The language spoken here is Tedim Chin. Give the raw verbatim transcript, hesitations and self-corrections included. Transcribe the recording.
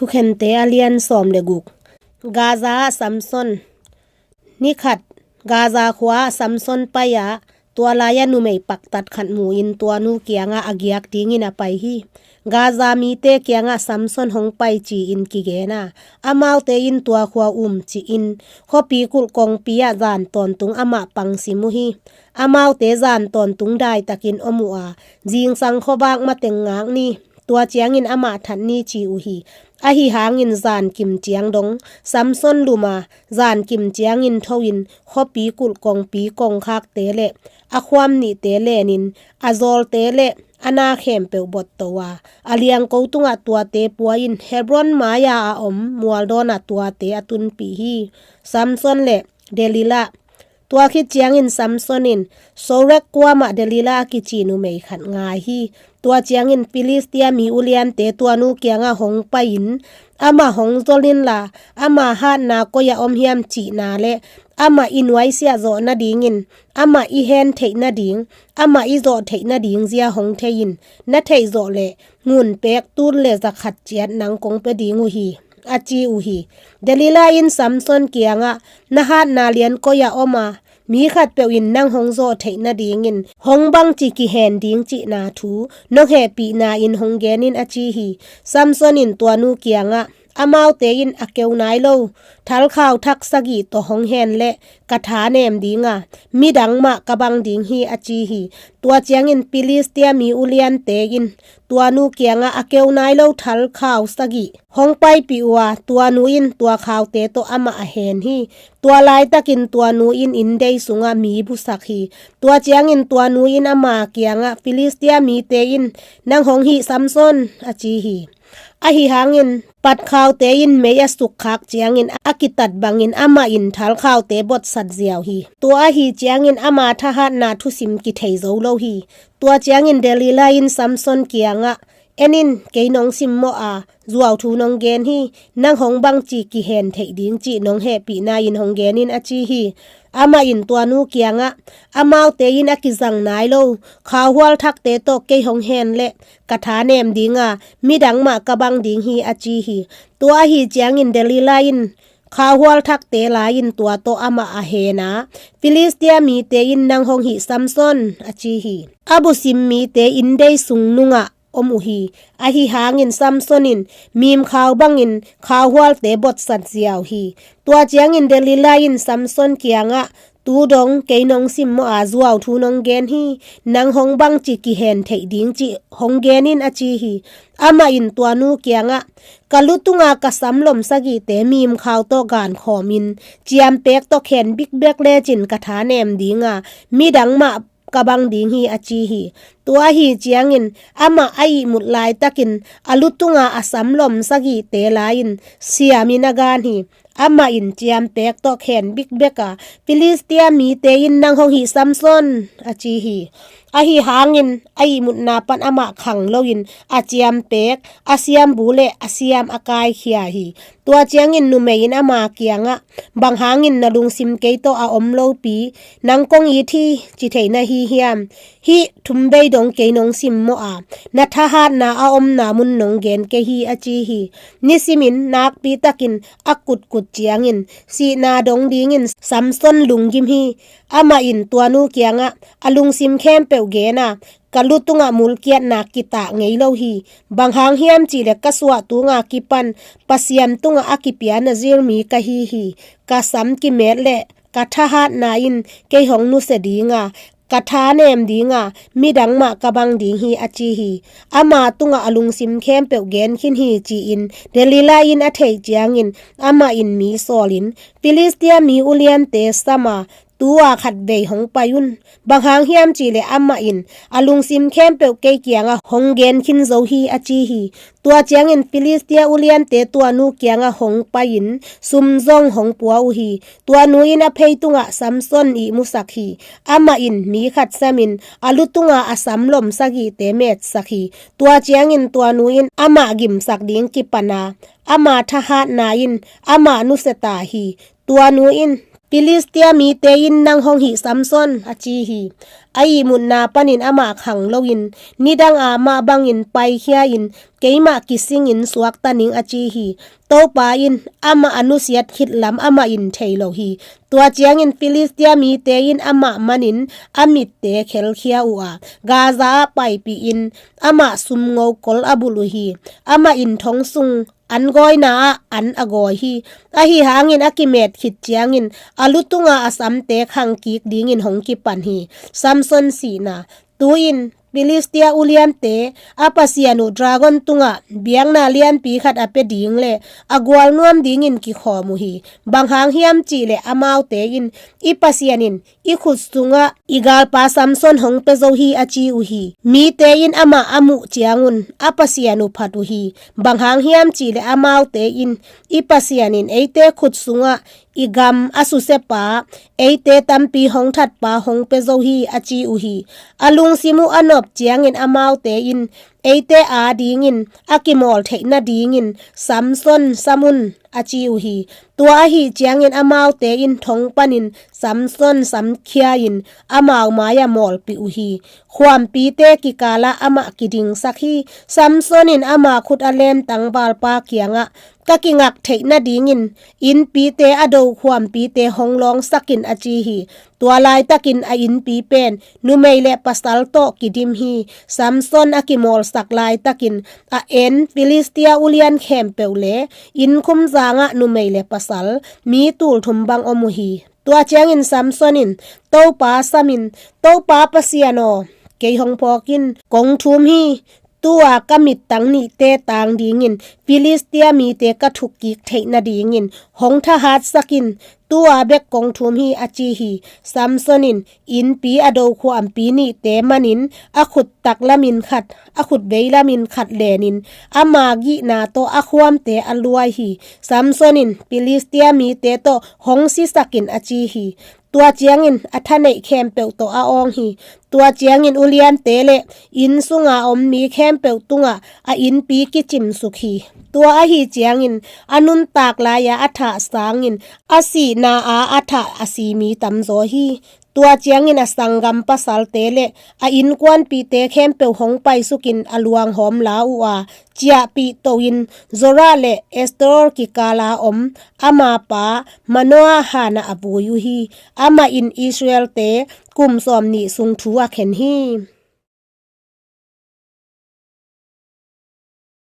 Thukhente a lian sawm le guk. Gaza ah Samson. Ni khat, Gaza khua ah Samson pai-a, tua lai-a numei paktat khat mu-in tua nu kiangah a giak dingin a pai hi. Gaza mite kiangah Samson hong pai ci-in kigen a, amaute in tua khua um ci-in khuapi kulh kongpi ah zan tawntung amah pangsim uh hi. Amaute zan tawntung daitakin om uh a, zingsang khuavak mateng ngak ni, tua ciangin amah that ni ci uh hi. Ahi hangin zan kim ciang dong Samson lum a, zan kim ciangin tho-in khuapi kulh kongpi kongkhakte le a khuam nihte lenin, a zawlte le a na khempeuh botto a, a liangko tungah tuate pua-in Hebron mai-a a om mualdawnah tuate a tunpih hi. Samson le Delilah. Tua khit ciangin Samson in Sorek kuamah Delilah a kici numei khat ngai hi. Tua ciangin Filistia mi uliante tua nu kiangah hong pai-in, amah hong zol inla, ama hatna koi-ah om hiam cihna le amah i nuaisiah zawh nadingin, amah i hen theih nading, amah i zawh theih nading zia hong thei in, na theih zawh leh ngun pek tut le zakhat ciat nang kong pia ding uh hi, a ci uh hi. Delilah in Samson kiangah, na hatna lian koi-ah om a, mi khatpeuh in nang hong zawh theih nadingin hong bangci kihen ding cihna thu nong hehpihna in hong gen in, a ci hi. Samson in tua nu kiangah, amaute in a keu nai lo thalkhau thak sagih tawh hong hen leh ka tha nem ding a, midang mah ka bang ding hi, a ci hi. Tua ciangin Filistia mi uliante in tua nu kiangah a keu nai lo thalkhau sagih hong paipih uh a, tua nu in tua khaute tawh amah a hen hi. Tua laitakin tua nu in inndei sungah mi busak hi. Tua ciangin tua nu in ama kiangah, Filistia mite in nang hong hih, Samson, a ci hi. Ahi hangin patkhaute in mei a sukkhak ciangin a kitat bangin amah in thalkhaute botsat ziau hi. Tua ahi ciangin ama thahatna thusim kithei zo lo hi. Tua ciangin Delilah in Samson kiangah, en in, kei nong simmawh a, zuau thu nong gen hi. Nang hong bangci kihen theih ding cih nong hehpihna in hong gen in, a ci hi. Amah in tua nu kiangah, amaute in a kizang nai lo khauhual thakte tawh kei hong hen leh ka tha nem ding a, midang mah ka bang ding hi, a ci hi. Tua ahi ciangin Delilah in khauhual thakte la-in tua tawh amah a hen a, Filistia mite in nang hong hih, Samson, a ci hi. A busim mite inndei sung nungah om uh hi. Ahi hangin Samson in mimkhau bangin khauhualte botsat ziau hi. Tua ciangin Delilah in Samson kiangah, tu dong kei nong simmawh a, zuau thu nong gen hi. Nang hong bangci kihen theih ding cih hong gen in, a ci hi. Amah in tua nu kiangah, ka lu tunga ka samlom sagihte mimkhau tawh gankhawmin ciampek tawh khen bikbek lecin ka tha nem ding a, midang mah ka bang ding hi, a ci hi. Tua ahi ciangin amah a ihmut laitakin a lu tunga a samlom sagihte la-in siamin a gan hi. Amah in ciampek tawh khen bikbek a, Filistia mite in nang hong hih, Samson, a ci hi. Ahi hangin a ihmutna pan amah khang loin a ciampek, a siambu le a siam a kaikhia hi. Tua ciangin numei in ama kiangah, bang hangin na lungsim kei tawh a om lopi, nang kong it hi, ci thei na hi hiam? Hih thum bei dong kei nong simmawh a, na thahatna a omna mun nong gen kei hi, a ci hi. Nisimin nakpitakin a kutkut ciangin sihna dong dingin Samson lunggim hi. Amah in tua nu kiangah a lungsim khempeuh gen a, ka lu tungah mulkiatna kitah ngei lo hi. Bang hang hiam cihleh ka suah tunga kipan Pasian tungah a kipia Nazir mi ka hi hi. Ka sam kimet leh ka thahatna in kei hong nusia ding a, ka tha nem ding a, midang mah ka bang ding hi, a ci hi. Ama tungah a lungsim khempeuh gen khin hi, ci-in Delilah in a theih ciangin amah in mi sawlin Filistia mi uliante sam a, tu-a khat vei hong pai un. Bang hang hiam cihleh amah in a lungsim khempeuh kei kiangah hong gen khin zo hi, a ci hi. Tua ciangin Filistia uliante tua nu kiangah hong pai-in sum zong hong pua uh hi. Tua nu in a phei tungah Samson ihmusak hi. Amah in mi khat samin a lu tunga a samlom sagihte metsak hi. Tua ciangin tua nu in amah gimsak ding kipan a, ama thahatna in amah nusia ta hi. Tua nu in "Filistia mite in nang hong hih, Samson," a ci hi. A ihmutna panin amah khang loin, "Nidanga mah bangin paikhia-in keimah kisingin suakta ning," a ci hi. Topa in amah a nusiat khit lam amah in thei lo hi. Tua ciangin Filistia mite in amah manin a mitte khelkhia uh a, Gaza ah paipihin amah sumngo kol a bulh uh hi. Amah in thong sung an gawina ah an a gawi hi. Ahi hangin a kimet khit ciangin a lu tunga a samte khang kik dingin hong kipan hi. Samson sihna. Tu-in Filistia uliante a pasian uh dragon tungah biakna lianpi khat a pia ding le a gualnuam dingin kikhawm uh hi. Bang hang hiam cihleh amaute in, "I Pasian in i khut sungah i galpa Samson hong pia zo hi," a ci uh hi. Mite in amah a muh ciangun a pasian uh phat uh hi. Bang hang hiam cihleh amaute in, "I Pasian in eite khut sungah i gam a susiapa, eite tampi hong thatpa hong pia zo hi," a ci uh hi. A lungsim uh a nop ciangin amaute in, "Eite adingin a kimawl theih nadingin Samson sam un," a ci uh hi. Tua ahih ciangin amaute in thong panin Samson samkhia-in amau mai-ah mawlpih uh hi. Khuampite kikalah amah kidingsak hi. Samson in ama khut a lemtang valpa kiangah, "Ka kingak theih nadingin innpite a do khuampite hong lawngsak in," a ci hi. Tua laitakin a innpi pen numei le pasal tawh kidim hi. Samson a kimawlsak laitakin a en Filistia ulian khempeuh le innkhum zangah numei le pasal mi tulthum bang om uh hi. Tua ciangin Samson in, "Topa samin, Topa Pasian aw, kei hong phawk in, kong thum hi. Tua ka mittang nihte tang dingin Filistia mite ka thukkik theih nadingin hong thahatsak in. Tua bek kong thum hi," a ci hi. Samson in innpi a do khuampi nihte manin a khut taklamin khat, a khut veilamin khat lenin ama gihna tawh a khuamte a luai hi. Samson in, "Filistia mite tawh hong sisak in," a ci hi. Tua ciangin a thaneih khempeuh tawh a awng hi. Tua ciangin uliante le inn sunga om mi khempeuh tungah a innpi kicimsuk hi. Tua ahi ciangin a nuntak lai-a a thah sangin a sihna-a a thah a si mi tamzaw hi. Tua ciangin a sanggam pasalte le a innkuanpihte khempeuh hong paisukin a luanghawm la uh a, ciahpih tohin Zora le Estaol kikala om ama pa Manoah hanah a vui uh hi. Amah in Israelte kum sawmnih sung thu a khen hi.